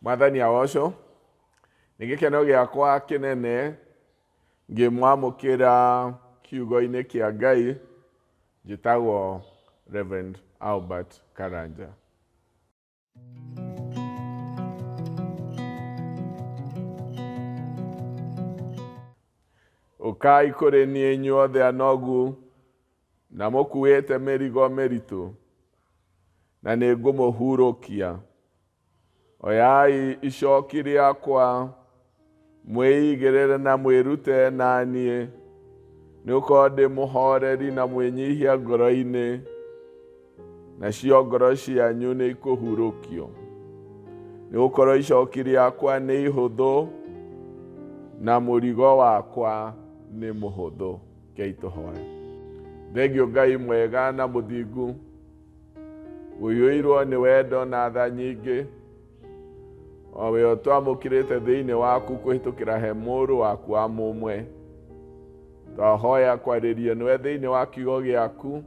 Mwathani agocwo. Nĩ gĩkeno gĩakwa kĩnene ngĩmwamũkĩra kiugo-inĩ kĩa Ngai. Njĩtagwo Reverend Albert Karanja. Ũkai kũrĩ niĩ inyuothe anogu na mũkuĩte mĩrigo mĩritũ, na nĩ ngũmũhurũkia. Oyai icoki rĩakwa, mwĩigĩrĩre na mwĩrute na niĩ, nĩ gũkorwo ndĩ mũhoreri na mwĩnyihia ngoro-inĩ, nacio ngoro cianyu nĩ ikũhurũkio. Nĩ gũkorwo icoki rĩakwa nĩ ihũthũ na mũrigo wakwa nĩ mũhũthũ. Rekei tũhoe. Thengio Ngai mwega na mũthingu, ũiyũirwo nĩ wendo na tha nyingĩ, o we ũtwamũkĩrĩte thĩinĩ waku kũhĩtũkĩra he mũrũ waku wa mũmwe. Twahoya kwarĩrio nĩwe thĩinĩ wa kiugo gĩaku,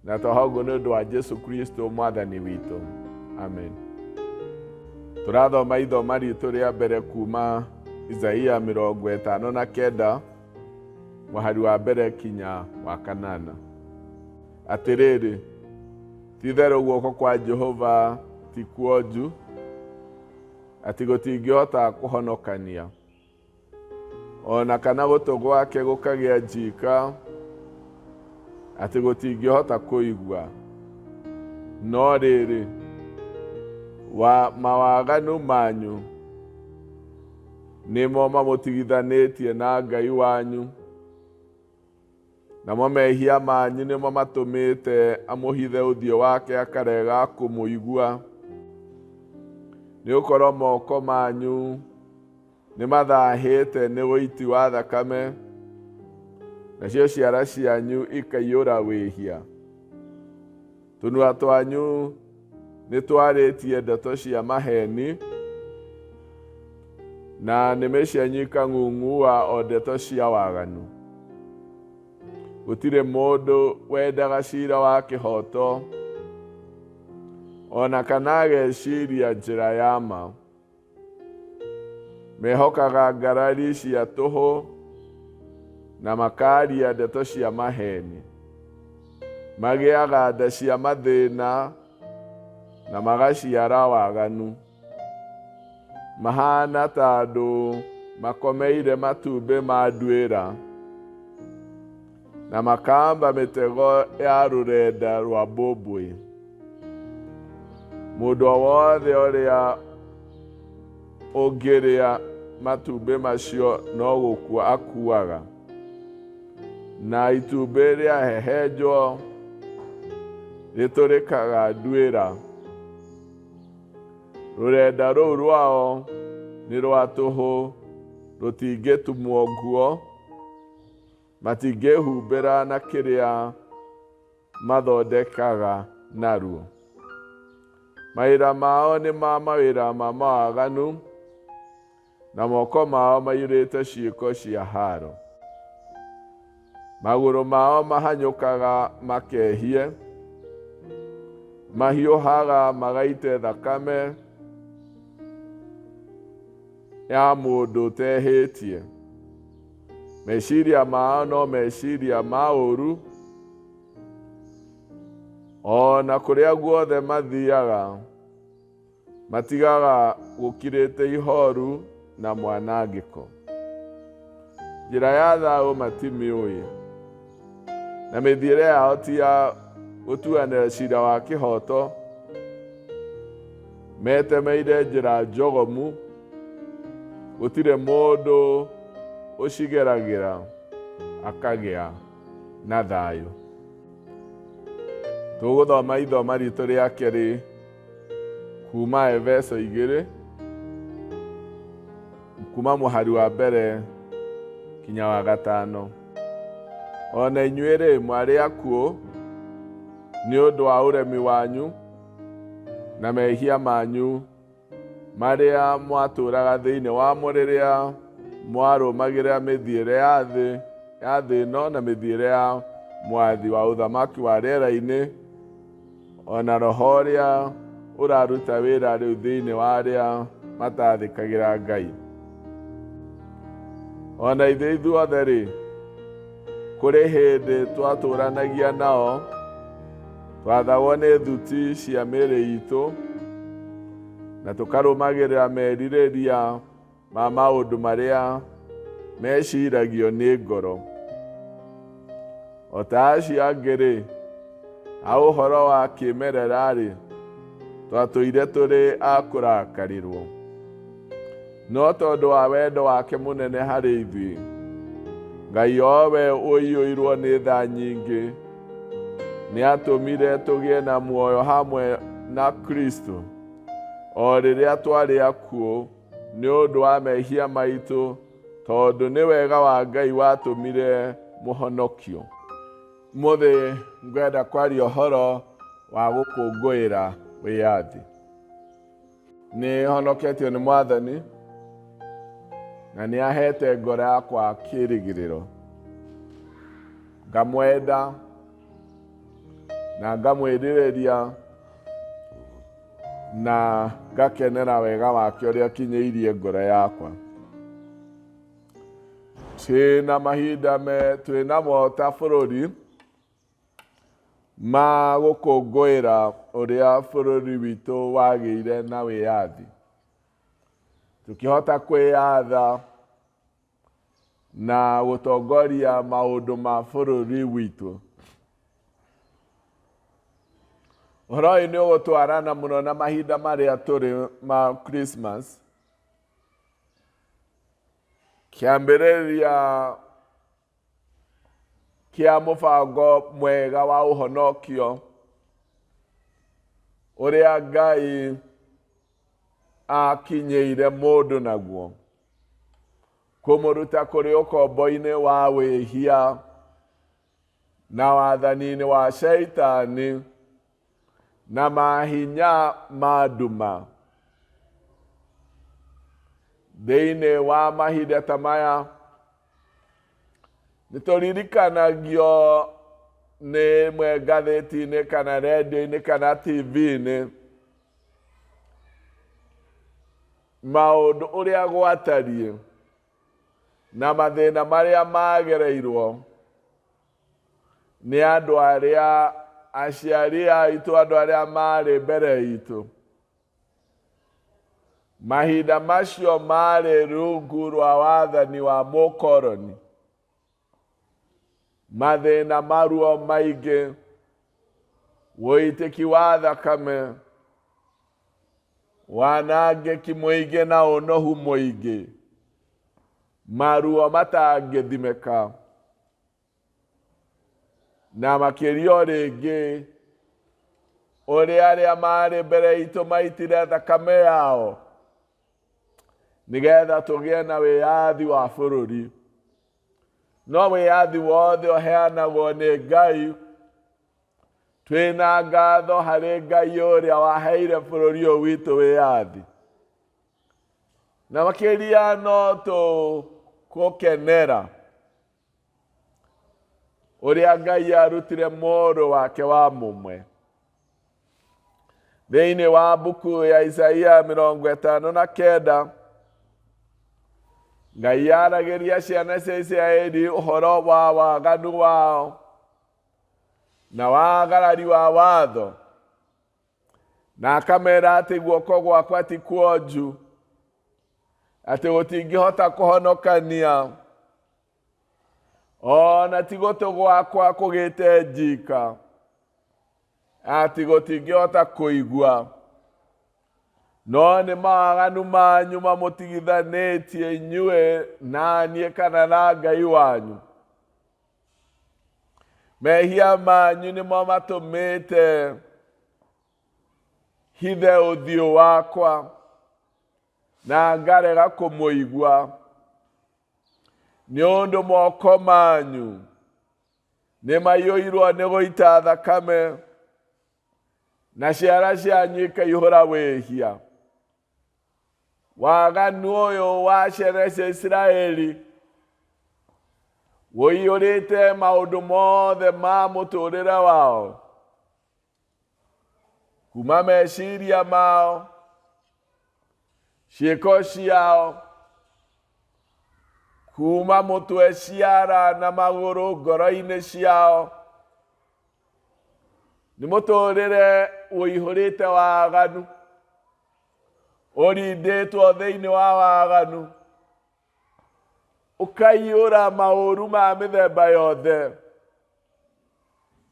na twahoya ũguo nĩ ũndũ wa Jesu Kristo mwathani witũ. Amen. Tũrathoma ithoma ritũ rĩa mbere kuma Isaia 59 mũhari wa mbere kinya wa kanana. Atĩrĩrĩ, ti-itherũ guoko kwa Jehova ti kuonju, atĩ gũtingĩhota kũhonokania, o na kana gũtũ gwake gũkagĩa njika, atĩ gũtingĩhota kũigua. No rĩrĩ, wa mawaganu manyu nĩmo mamũtigithanĩtie na Ngai wanyu, namo mehia manyu nĩmo matũmĩte amũhithe ũthiũ wake akarega kũmũigua. Nĩ gũkorwo moko manyu nĩ mathahĩte nĩ ũiti wa thakame, nacio ciara cianyu ikaiyũra wĩhia. Tũnua twanyu nĩ twarĩtie ndeto cia maheni, na nĩmĩ cianyu ikang'ung'ua o ndeto cia waganu. Gũtirĩ mũndũ wendaga cira wa kĩhooto, o na kana ageciria njĩra ya ma. Mehokaga ngarari cia tũhũ na makaria ndeto cia maheni. Magĩaga nda cia mathĩna na magaciara waganu. Mahana ta andũ makomeire matumbĩ ma nduĩra na makamba mĩtego ya rũrenda rwa mbũmbũĩ. Mũndũ o wothe ũrĩa ũngĩrĩa matumbĩ macio no gũkua akuaga, na itumbĩ rĩahehenjwo rĩtũrĩkaga nduĩra. Rũrenda rũu rwao nĩ rwa tũhũ, rũtingĩtumwo nguo, matingĩhumbĩra na kĩrĩa mathondekaga naruo. Mawĩra mao nĩ ma mawĩra ma mawaganu, na moko mao maiyũrĩte ciĩko cia haro. Magũrũ mao mahanyũkaga makehie, mahiũhaga magaite thakame ya mũndũ ũtehĩtie. Meciria mao no meciria ma ũũru, o na kũrĩa guothe mathiaga matigaga gũkirĩte ihoru na mwanangĩko. Njĩra ya thayũ matimĩũĩ, na mĩthiĩre yao ti ya gũtuanĩra cira wa kĩhooto. Metemeire njĩra njogomu, gũtirĩ mũndũ ũcigeragĩra akagĩa na thayũ. Tũgũthoma ithoma ritũ rĩa kerĩ kuma Efeso 2, kuma mũhari wa mbere kinya wa gatano. O na inyuĩ-rĩ, mwarĩ akuũ nĩ ũndũ wa ũremi wanyu na mehia manyu marĩa mwatũũraga thĩinĩ wamo rĩrĩa mwarũmagĩrĩra mĩthiĩre ya thĩ ya thĩ ĩno na mĩthiĩre ya mwathi wa ũthamaki wa rĩera-inĩ, o na roho ũrĩa ũraruta wĩra rĩu thĩinĩ wa arĩa matathĩkagĩra Ngai. Ona ithuĩ ithuothe rĩ, kũrĩ hĩndĩ twatũranagia nao, twathagwo nĩ thuti cia mĩĩrĩ itũ, na tũkarũmagĩrĩra merirĩria ma maũndũ marĩa meciragio nĩ ngoro. O ta acio angĩ-rĩ, ha ũhoro wa kĩmerera-rĩ, twatũire tũrĩ a kũrakarĩrwo. No tondũ wa wendo wake mũnene harĩ ithuĩ, Ngai o we ũiyũirwo nĩ tha nyingĩ, nĩatũmire tũgĩe na muoyo hamwe na Kristo, o rĩrĩa twarĩ akuũ nĩ ũndũ wa mehia maitũ, tondũ nĩ wega wa Ngai watũmire mũhonokio. Ũmũthĩ ngwenda kwaria ũhoro wa gũkũngũĩra wĩyathi. Nĩ honoketio nĩ Mwathani na nĩ ahete ngoro yakwa kĩĩrĩgĩrĩro. Ngamwenda na ngamwĩrirĩria na ngakenera wega wake ũrĩa ũkinyĩirie ngoro yakwa. Twĩna mahinda me twĩnamo ta bũrũri ma gũkũngũĩra ũrĩa bũrũri witũ wagĩire na wĩyathi. Tũkĩhota kwĩyatha na gũtongoria maũndũ ma bũrũri witũ. Ũhoro ũyũ nĩ ũgũtwarana mũno na mahinda marĩa tũrĩ ma Christmas. Kĩambĩrĩria kĩa mũbango mwega wa ũhonokio ũrĩa Ngai akinyĩire mũndũ naguo, kũmũruta kũrĩ ũkombo-inĩ wa wĩhia na wathani-inĩ wa Shaitani na mahinya ma nduma. Thĩinĩ wa mahinda ta maya nĩ tũririkanagio nĩ ĩmwe ngathĩti-inĩ kana rendio-inĩ kana TV-inĩ maũndũ ũrĩa gwatariĩ na mathĩna marĩa magereirwo nĩ andũ arĩa aciari aitũ, andũ arĩa marĩ mbere itũ. Mahinda macio marĩ rungu rwa wathani wa mũkoroni. Mathĩna maruo maingĩ, ũitĩki wa thakame, wanangĩki mũingĩ na ũnohu mũingĩ, maruo matangĩthimĩka. Na makĩria o rĩngĩ, ũrĩa arĩa marĩ mbere itũ maitire thakame yao nĩgetha tũgĩe na wĩyathi wa bũrũri. No wĩyathi wothe ũheanagwo nĩ Ngai. Twĩna ngatho harĩ Ngai ũrĩa waheire bũrũri ũyũ witũ wĩyathi. Na makĩria no tũkũkenera ũrĩa Ngai arutire mũrũ wake wa mũmwe. Thĩinĩ wa mbuku ya Isaia 59, Ngai aragĩria ciana cia Isiraeli ũhoro wa waganu wao na wagarari wa watho, na akamera atĩ guoko gwakwa ti kuonju, atĩ gũtingĩhota kũhonokania, ona ti gũtũ gwakwa kũgĩte njika, atĩ gũtingĩhota kũigua. No nĩ mawaganu manyu mamũtigithanĩtie inyuĩ na niĩ kana na Ngai wanyu. Mehia manyu nĩmo matũmĩte hithe ũthiũ wakwa na ngarega kũmũigua, nĩ ũndũ moko manyu nĩ maiyũirwo nĩ gũita thakame na ciara cianyu ikaihũra wĩhia. Waganu ũyũ wa ciana cia Isiraeli ũiyũrĩte maũndũ mothe ma mũtũrĩre wao. Kuma meciria mao, ciĩko ciao, kuma mũtwe, ciara na magũrũ, ngoro-inĩ ciao, nĩ mũtũrĩre ũihũrĩte waganu, ũrindĩtwo thĩinĩ wa waganu, ũkaiyũra maũru ma mĩthemba yothe.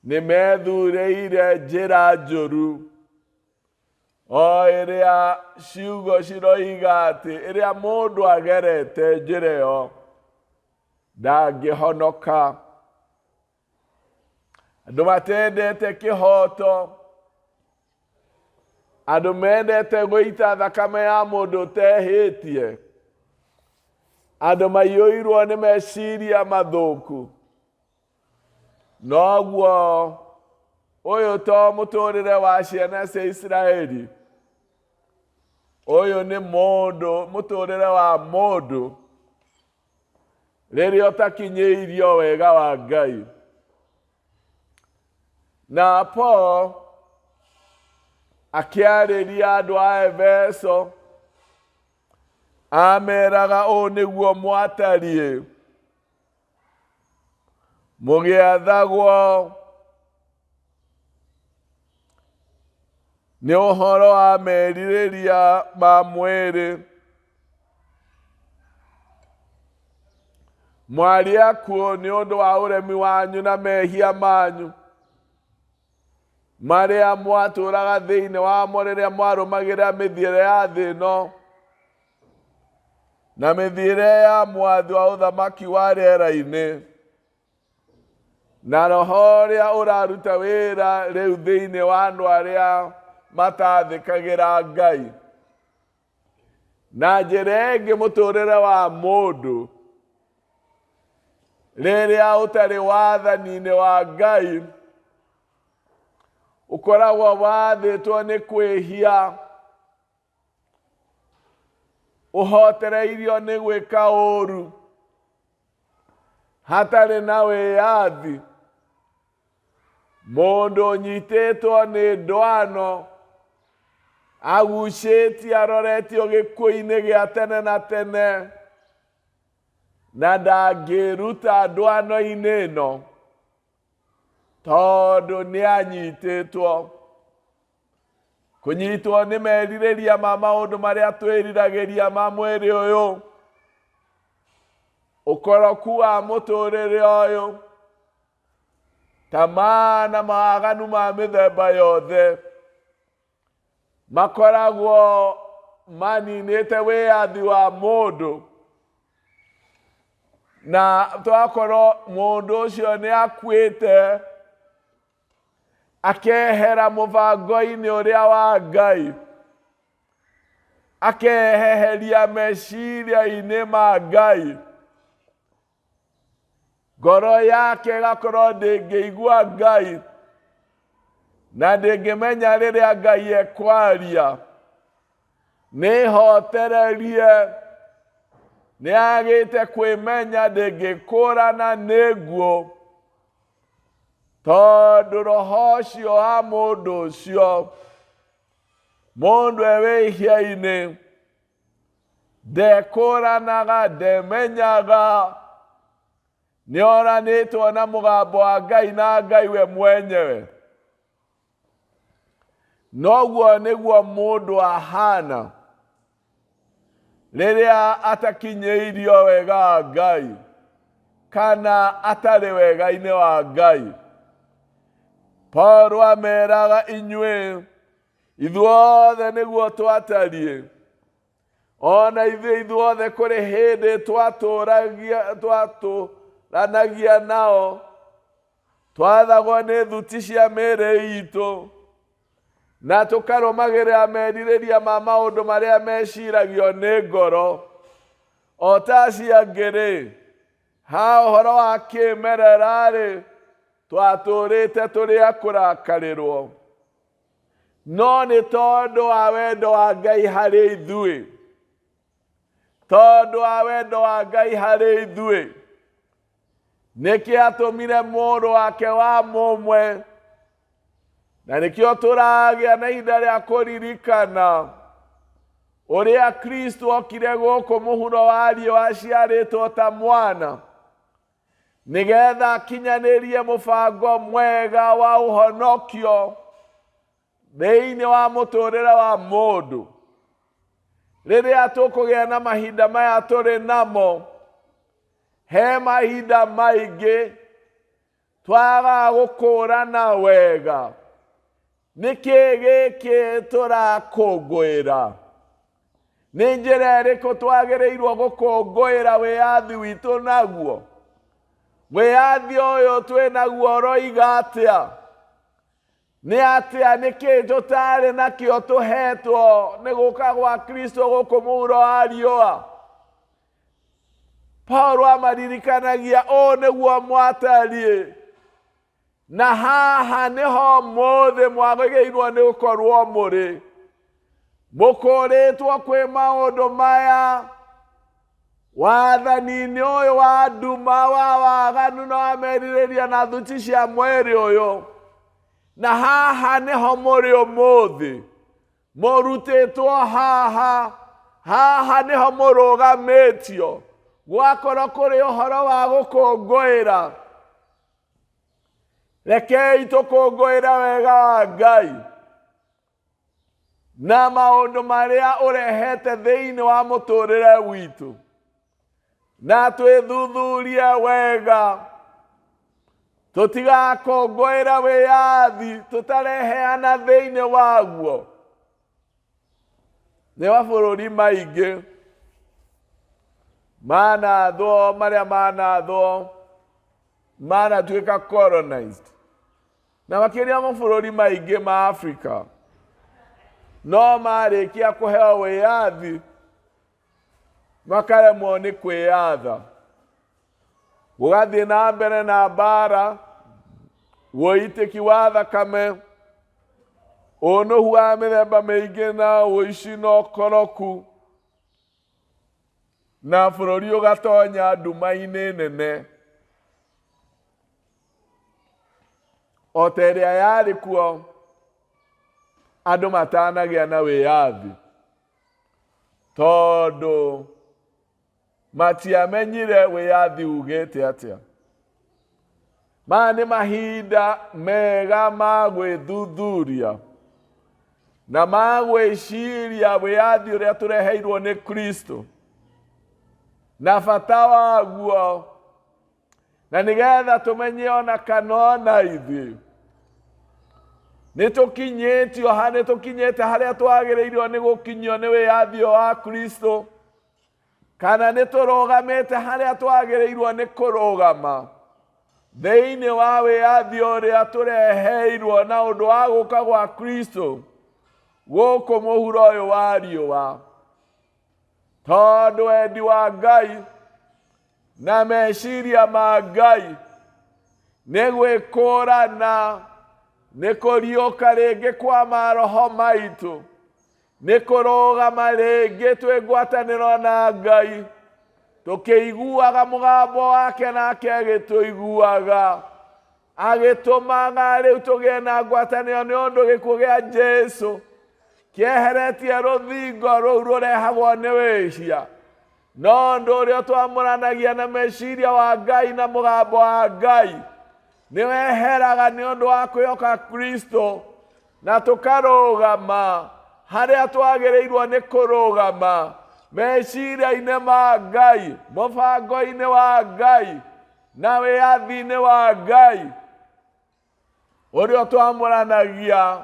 Nĩ methurĩire njĩra njũru, o ĩrĩa ciugo ciroiga atĩ ĩrĩa mũndũ agerete njĩra ĩyo ndangĩhonoka. Andũ matendete kĩhoto, andũ mendete gũita thakame ya mũndũ ũtehĩtie, andũ maiyũirwo nĩ meciria mathũku. Noguo ũyũ to mũtũrĩre wa ciana cia Isiraeli, ũyũ nĩ mũndũ, mũtũrĩre wa mũndũ rĩrĩa ũtakinyĩirio wega wa Ngai. Na Paul akĩarĩria andũ a Efeso, ameraga ũũ nĩguo mwatariĩ, mũgĩathagwo nĩ ũhoro wa merirĩria ma mwĩrĩ, mwarĩ akuũ nĩ ũndũ wa ũremi wanyu na mehia manyu marĩa mwatũũraga thĩinĩ wamo rĩrĩa mwarũmagĩrĩra mĩthiĩre ya thĩ ĩno na mĩthiĩre ya mwathi wa ũthamaki wa rĩera-inĩ, na roho ũrĩa ũraruta wĩra rĩu thĩinĩ wa andũ arĩa matathĩkagĩra Ngai. Na njĩra ĩngĩ, mũtũrĩre wa mũndũ rĩrĩa ũtarĩ wathani-inĩ wa Ngai ũkoragwo wathĩtwo nĩ kwĩhia, ũhotereirio nĩ gwĩka ũru, hatarĩ na wĩyathi. Mũndũ ũnyitĩtwo nĩ ndwano, agucĩtie aroretio gĩkuũ-inĩ gĩa tene na tene, na ndangĩruta ndwano-inĩ ĩno tondũ nĩ anyitĩtwo. Kũnyitwo nĩ merirĩria ma maũndũ marĩa twĩriragĩria ma mwĩrĩ ũyũ, ũkoroku wa mũtũrĩre ũyũ, tamaa na mawaganu ma mĩthemba yothe makoragwo maninĩte wĩyathi wa mũndũ, na twakorwo mũndũ ũcio nĩ akuĩte akehera mũbango-inĩ ũrĩa wa Ngai, akeheheria meciria-inĩ ma Ngai, ngoro yake ĩgakorwo ndĩngĩigua Ngai na ndĩngĩmenya rĩrĩa Ngai ekwaria. Nĩ hotererie, nĩ agĩte kwĩmenya, ndĩngĩkũrana nĩ nguũ, tondũ roho ũcio wa mũndũ ũcio, mũndũ e wĩhia-inĩ, ndekũranaga, ndemenyaga, nĩ oranĩtwo na mũgambo wa Ngai na Ngai we mwenyewe. Noguo nĩguo mũndũ ahana rĩrĩa atakinyĩirio wega wa Ngai kana atarĩ wega-inĩ wa Ngai. Paulo ameraga, inyuĩ ithuothe nĩguo twatariĩ, ona ithuĩ ithuothe kũrĩ hĩndĩ twatũranagia nao, twathagwo nĩ thuti cia mĩĩrĩ itũ na tũkarũmagĩrĩra merirĩria ma maũndũ marĩa meciragio nĩ ngoro, o ta acio angĩ-rĩ, ha ũhoro wa kĩmerera-rĩ, twatũrĩte tũrĩ a kũrakarĩrwo. No nĩ tondũ wa wendo wa Ngai harĩ ithuĩ, tondũ wa wendo wa Ngai harĩ ithuĩ, nĩkĩ atũmire mũrũ wake wa mũmwe. Na nĩkĩo tũragĩa na ihinda rĩa kũririkana ũrĩa Kristo okire gũkũ mũhuro wa riũa aciarĩtwo ta mwana, nĩgetha akinyanĩrie mũbango mwega wa ũhonokio thĩinĩ wa mũtũrĩre wa mũndũ. Rĩrĩa tũkũgĩa na mahinda maya tũrĩ namo, he mahinda maingĩ twagaga gũkũrana wega nĩkĩ gĩkĩ tũrakũngũĩra, nĩ njĩra ĩrĩkũ twagĩrĩirwo gũkũngũĩra wĩyathi witũ naguo, wĩyathi ũyũ twĩ naguo ũroiga atĩa, nĩ atĩa, nĩkĩ tũtarĩ nakĩo tũhetwo nĩ gũka gwa Kristo gũkũ mũhuro wa riũa. Paulo amaririkanagia ũũ nĩguo mwatariĩ, na haha nĩho mũthĩ mwagĩrĩirwo nĩ gũkorwo mũrĩ mũkũrĩtwo kwĩ maũndũ maya wathani-inĩ ũyũ wa nduma wa waganu na wa merirĩria na thuti cia mwĩrĩ ũyũ, na haha nĩho mũrĩ ũmũthĩ, mũrutĩtwo haha, haha nĩho mũrũgamĩtio, gwakorwo kũrĩ ũhoro wa gũkũngũĩra. Rekei tũkũngũĩre wega wa Ngai na maũndũ marĩa ũrehete thĩinĩ wa mũtũrĩre witũ, na twĩthuthurie wega, tũtigakũngũĩre wĩyathi tũtareheana thĩinĩ waguo. Nĩ mabũrũri maingĩ manathwo, marĩa manathwo manatuĩka colonized, na makĩria mabũrũri maingĩ ma Afrika, no marĩkia kũheo wĩyathi makaremwo nĩ kwĩyatha, gũgathiĩ na mbere na mbara, ũitĩki wa thakame, ũnũhu wa mĩthemba mĩingĩ na ũici na ũkoroku, na bũrũri ũgatonya nduma-inĩ nene o ta ĩrĩa yarĩ kuo andũ matanagĩa na wĩyathi, tondũ matiamenyire wĩyathi ugĩte atĩa. Maya nĩ mahinda mega ma gwĩthuthuria na ma gwĩciria wĩyathi ũrĩa tũreheirwo nĩ Kristo na bata waguo, na nĩgetha tũmenye ona kana ona ithuĩ nĩ tũkinyĩtio ha nĩ tũkinyĩte harĩa twagĩrĩirwo nĩ gũkinyio nĩ wĩyathi ũyũ wa Kristo, kana nĩ tũrũgamĩte harĩa twagĩrĩirwo nĩ kũrũgama thĩinĩ wa wĩyathi ũrĩa tũreheirwo na ũndũ wa gũka gwa Kristo gũkũ mũhuro ũyũ wa riũa, tondũ wendi wa Ngai na meciria ma Ngai nĩ gwĩkũrana, nĩ kũriũka rĩngĩ kwa maroho maitũ, nĩ kũrũgama rĩngĩ twĩ ngwatanĩro na Ngai, tũkĩiguaga mũgambo wake nake agĩtũiguaga, agĩtũmaga rĩu tũgĩe na ngwatanĩro nĩ ũndũ gĩkuũ gĩa Jesu kĩeheretie rũthingo rũu rũrehagwo nĩ wĩhia, no ũndũ ũrĩa twamũranagia na meciria wa Ngai na mũgambo wa Ngai nĩ weheraga nĩ ũndũ wa kwĩhoka Kristo, na tũkarũgama harĩa twagĩrĩirwo nĩ kũrũgama meciria-inĩ ma Ngai, mũbango-inĩ wa Ngai na wĩyathi-inĩ wa Ngai ũrĩa twamũranagia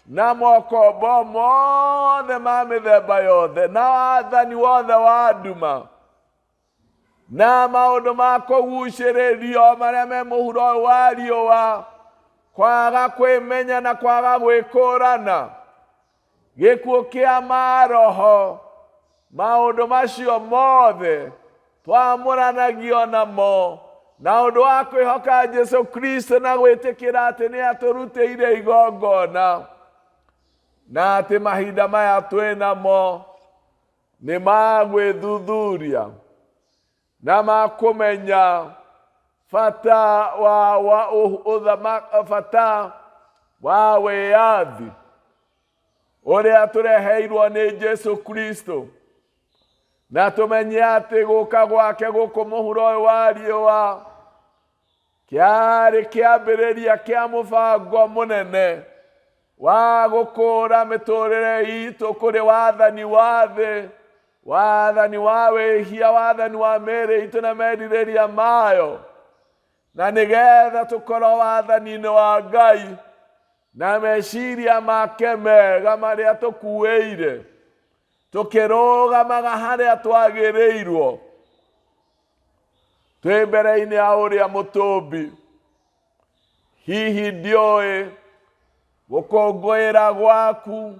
na mokombo mothe ma mĩthemba yothe na wathani wothe wa nduma na maũndũ ma kũgucĩrĩrio marĩa me mũhuro ũyũ wa riũa, kwaga kwĩmenya na kwaga gwĩkũrana, gĩkuũ kĩa maroho, maũndũ macio mothe twamũranagio namo na ũndũ wa kwĩhoka Jesu Kristo na gwĩtĩkĩra atĩ nĩ atũrutĩire igongona, na atĩ mahinda maya twĩ namo nĩ ma gwĩthuthuria na ma kũmenya bata wa, wa ũthama, bata Wa wĩyathi ũrĩa tũreheirwo nĩ Jesu Kristo, na tũmenye atĩ gũka gwake gũkũ mũhuro ũyũ wa riũa kĩarĩ kĩambĩrĩria kĩa mũbango mũnene wa gũkũra mĩtũrĩre itũ kũrĩ wathani wa thĩ, wathani wa wĩhia, wathani wa mĩĩrĩ itũ na merirĩria mayo, na nĩgetha tũkorwo wathani-inĩ wa Ngai na meciria make mega marĩa tũkuĩire, tũkĩrũgamaga harĩa twagĩrĩirwo twĩ mbere-inĩ ya ũrĩa mũtũmbi. Hihi ndiũĩ gũkũngũĩra gwaku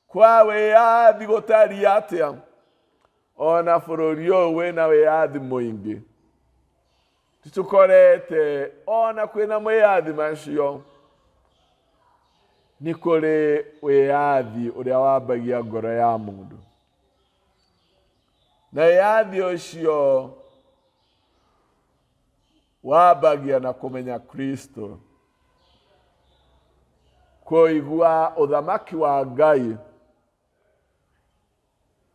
kwa wĩyathi gũtariĩ atĩa, ona bũrũri ũyũ wĩna wĩyathi mũingĩ tũkorete ona kwĩna wĩyathi macio, nĩ kũrĩ wĩyathi ũrĩa wambagia ngoro ya mũndũ, na wĩyathi ũcio wambagia na kũmenya Kristo, kũigua ũthamaki wa Ngai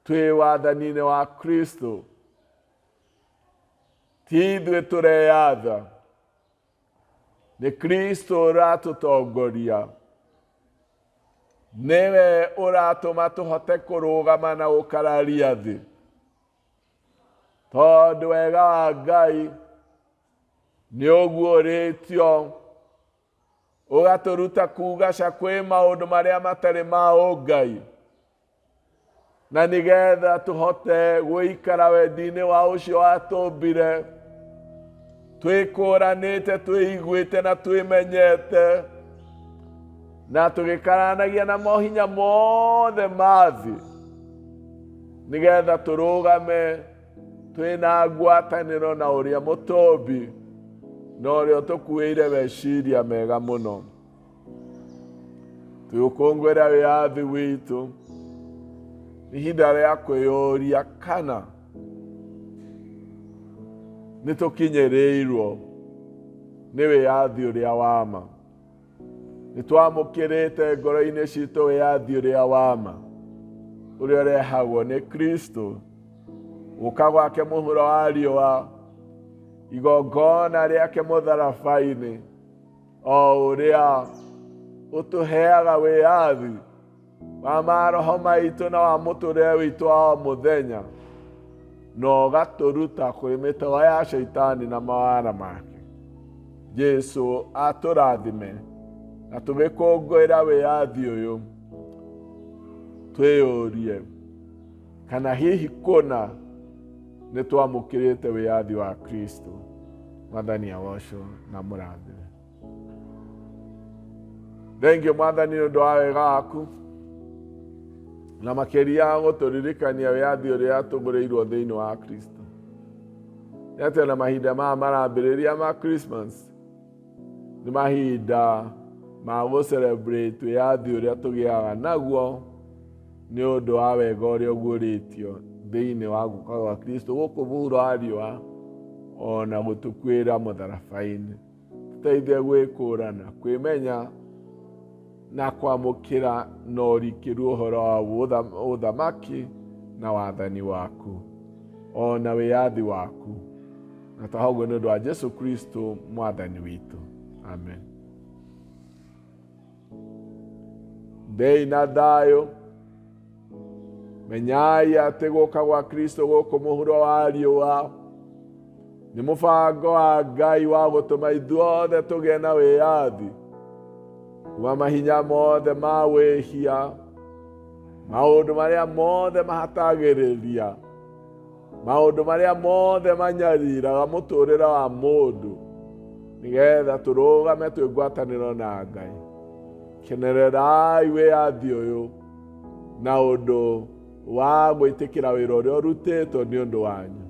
twĩ wathani-inĩ wa Kristo. Ti ithuĩ tũreyatha, nĩ Kristo ũratũtongoria, nĩwe ũratũma tũhote kũrũgama na gũkararia thĩ, tondũ wega wa Ngai nĩ ũguũrĩtio ũgatũruta kuga ca kwĩ maũndũ marĩa matarĩ ma ũngai, na nĩgetha tũhote gũikara wendi-inĩ wa ũcio watũmbire, twĩkũranĩte, twĩiguĩte na twĩmenyete, na tũgĩkaranagia na mohinya mothe ma thĩ, nĩgetha tũrũgame twĩna ngwatanĩro na ũrĩa mũtũmbi na ũrĩa ũtũkuĩire meciria mega mũno. Tũgũkũngũĩra wĩyathi witũ, nĩ ihinda rĩa kwĩyũria kana nĩ tũkinyĩrĩirwo nĩ wĩyathi ũrĩa wa ma, nĩ twamũkĩrĩte ngoro-inĩ citũ wĩyathi ũrĩa wa ma ũrĩa ũrehagwo nĩ Kristo, gũka gwake mũhuro wa riũa, igongona rĩake mũtharaba-inĩ, o ũrĩa ũtũheaga wĩyathi wa maroho maitũ na wa mũtũrĩre witũ wa o mũthenya, na ũgatũruta kũrĩ mĩtego ya caitani na mawara make. Jesu atũrathime na tũgĩkũngũĩra wĩyathi ũyũ, twĩyũrie kana hihi kũna nĩ twamũkĩrĩte wĩyathi wa Kristo. Mwathani agocwo na mũrathime. Thengiũ Mwathani nĩ ũndũ wa wega waku, na makĩria gũtũririkania wĩyathi ũrĩa tũgũrĩirwo thĩinĩ wa Kristo. Nĩ atĩ ona mahinda maya marambĩrĩria ma Christmas nĩ mahinda ma gũ celebrate wĩyathi ũrĩa tũgĩaga naguo nĩ ũndũ wa wega ũrĩa ũguũrĩtio thĩinĩ wa gũka gwa Kristo gũkũ mũhuro wa riũa ona gũtũkuĩra mũtharaba-inĩ. Tũteithie gwĩkũrana, kwĩmenya na kwamũkĩra na ũrikĩru ũhoro wa ũthamaki na wathani waku ona wĩyathi waku, na twahoguo nĩ ũndũ wa Jesu Kristo mwathani witũ, amen. Ndei na thayũ, menyai atĩ gũka gwa Kristo gũkũ mũhuro wa riũa nĩ mũbango wa Ngai wa gũtũma ithuothe tũgĩe na wĩyathi kuma mahinya mothe ma wĩhia, maũndũ marĩa mothe mahatagĩrĩria, maũndũ marĩa mothe manyariraga mũtũrĩre wa mũndũ, nĩgetha tũrũgame twĩ ngwatanĩro na Ngai. Kenererai wĩyathi ũyũ na ũndũ wa gwĩtĩkĩra wĩra ũrĩa ũrutĩtwo nĩ ũndũ wanyu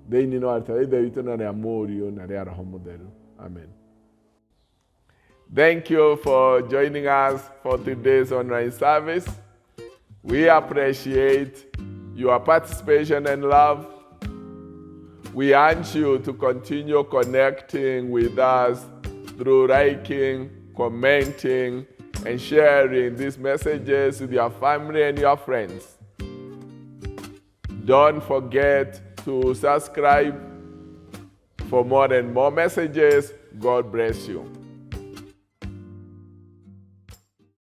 thĩinĩ wa rĩtwa rĩa Ithe witũ na rĩa Mũriũ na rĩa Roho Mũtheru, amen. Thank you for joining us for today's online service. We appreciate your participation and love. We urge you to continue connecting with us through liking, commenting, and sharing these messages with your family and your friends. Don't forget to subscribe for more and more messages. God bless you.